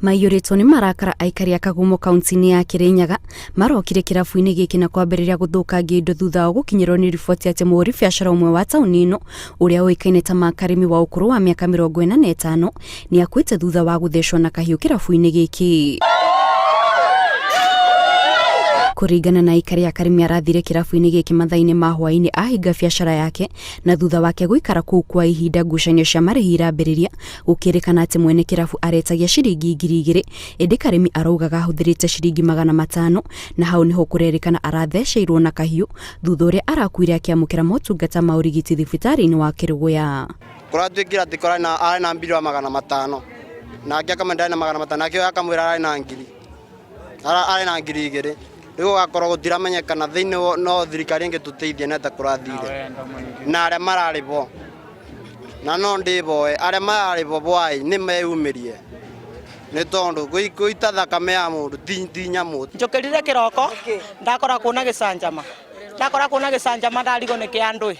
Maiyũrĩtwo nĩ marakara aikari a Kagumo kaunti-inĩ ya Kirinyaga marokire kĩrabu-inĩ gĩkĩ na kwambĩrĩria gũthũkangia indo thutha wa gũkinyĩrwo nĩ riboti atĩ mũhũri biacara ũmwe wa taũni ĩno ũrĩa ũĩkaine ta Makarĩmi wa ũkũrũ wa mĩaka 45 nĩ akuĩte thutha wa gũthecwo na kahiũ kĩrabu-inĩ gĩkĩ. Kũringana na aikari a Karĩmi arathire kĩrabu-inĩ gĩkĩ mathaa-inĩ ma hwaĩ-inĩ ahinga biacara yake na thutha wake gũikara kũu kwa ihinda ngucanio cia marĩhi irambĩrĩria gũkĩrĩkana atĩ mwene kĩrabu aretagia ciringi 2000 ĩndĩ Karĩmi araugaga ahũthĩrĩte ciringi 500 na hau nĩho kũrerĩkana aratheceirwo na kahiũ thutha ũrĩa arakuire akĩamũkĩra motungata ma ũrigiti thibitarĩ-inĩ wa Kĩrũgũya. Kũratuĩkire atĩ arĩ na mbirũ ya 500 nake akamwĩra ndarĩ na 500 nake ũyũ akamwĩra arĩ na ngiri arĩ na 2000 rĩu gũgakorwo gũtiramenyekana thĩinĩ no thirikari ĩngĩtũteithia nĩ atĩa kũrathire na arĩa mararĩ bo na no ndĩboe arĩa mararĩ bo bwai nĩ meyumĩrie nĩ tondũ gũita thakame ya mũndũ ti nyamũ. Njũkĩrire kĩroko ndakora kuna gĩcanjama ndakora kuna gĩcanjama ndarigwo nĩ kĩa andũ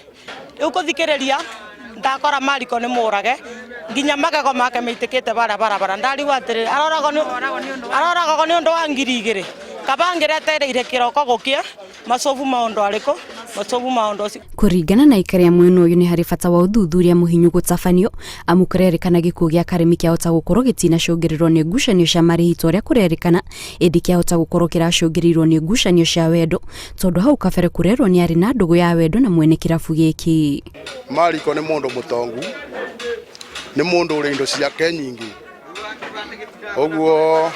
rĩu kũthikĩrĩria ndakora Mariko nĩ mũrage nginya magego make maitikite bara barabara ndarigwo atĩrĩrĩ aroragwo nĩ ũndũ wa 2000 kaba ngĩretereire kĩroko gũkĩa macobu maũndũ arĩkũ macobu maũndũ ũcio. Kũringana na aikari a mwena ũyũ nĩ harĩ bata wa ũthuthuria mũhinyu gũtabanio amu kũrerĩkana gĩkuũ gĩa Karĩmi kĩahota gũkorwo gĩtinacũngĩrĩrwo nĩ ngucanio cia marĩhi ta ũrĩa kũrerĩkana ĩndĩ kĩahota gũkorwo kĩracũngĩrĩirwo nĩ ngucanio cia wendo tondũ hau kabere kũrerwo nĩ arĩ na ndũgũ ya wendo na mwene kĩrabu gĩkĩ. Mariko nĩ mũndũ mũtongu, nĩ mũndũ ũrĩ indo ciake nyingĩ, ũguo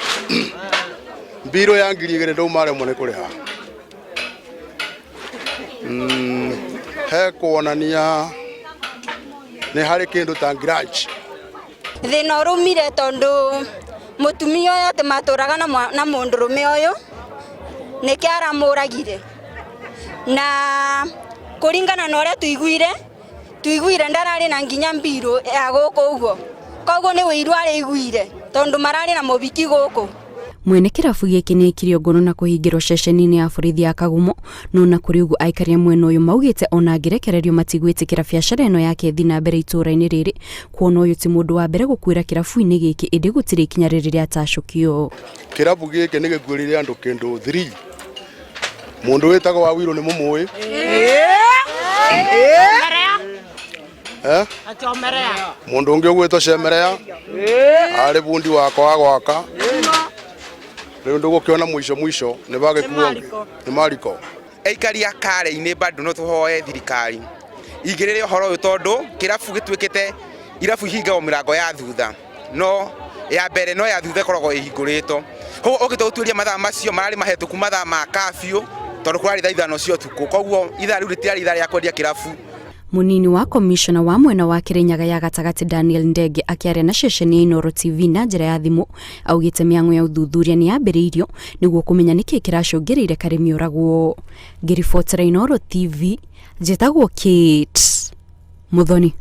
mbirũ ya 2000 ndaumaremwo nĩ kũrĩha. He kuonania nĩ harĩ kĩndũ ta grudge. Thĩna ũrũmire tondũ mũtumia ũyũ atĩ matũraga na mũndũrũme ũyũ nĩkĩo aramũragire na kũringana na ũrĩa tuiguire tuiguire ndararĩ na nginya mbirũ ya gũkũ ũguo koguo nĩ ũiru arĩiguire tondũ mararĩ na mũbiki gũkũ. Mwene kĩrabu gĩkĩ nĩ aikirio ngono na kũhingĩrwo ceceni-inĩ ya borithi ya Kagumo no na kũrĩ ũguo aikari a mwena ũyũ maugĩte ona angĩrekererio matigwĩtĩkĩra biacara ĩno yake ĩthiĩ na mbere itũũra-inĩ rĩrĩ kuona ũyũ ti mũndũ wa mbere gũkuĩra kĩrabu-inĩ gĩkĩ ĩndĩ gũtirĩ ikinya rĩrĩ rĩatacũkio. Kĩrabu gĩkĩ nĩ gĩkuĩrĩire andũ kĩndũ 3 mũndũ wĩtagwo Wawirũ nĩ mũmũĩ mũndũ ũngĩ ũgwĩtwo Cemerea arĩ bundi wakwa wa gwaka rĩu ndũgũkĩona mũico mũico nĩ bagĩkuo nĩ Mariko. Aikari a Kare-inĩ bado no tũhoe thirikari ingĩrĩre ũhoro ũyũ tondũ kĩrabu gĩtuĩkĩte irabu ihingagwo mĩrango ya thutha no ya mbere no ya thutha ĩkoragwo ĩhingũrĩtwo. Koguo ũngĩtua gũtuĩria mathaa macio mararĩ mahĩtũku mathaa ma curfew tondũ kũrarĩ thaa 5 cia ũtukũ koguo ithaa rĩu rĩtiarĩ ithaa rĩa kwendia kĩrabu. Mũnini wa komishona wa mwena wa Kirinyaga ya gatagatĩ Daniel Ndenge akĩaria na ceceni ya Inooro TV na njĩra ya thimũ augĩte mĩang'o ya ũthuthuria nĩ yambĩrĩirio nĩguo kũmenya nĩkĩ kĩracũngĩrĩire Karĩmi oragwo. Ngĩribotera Inooro TV njĩtagwo Kate Muthoni.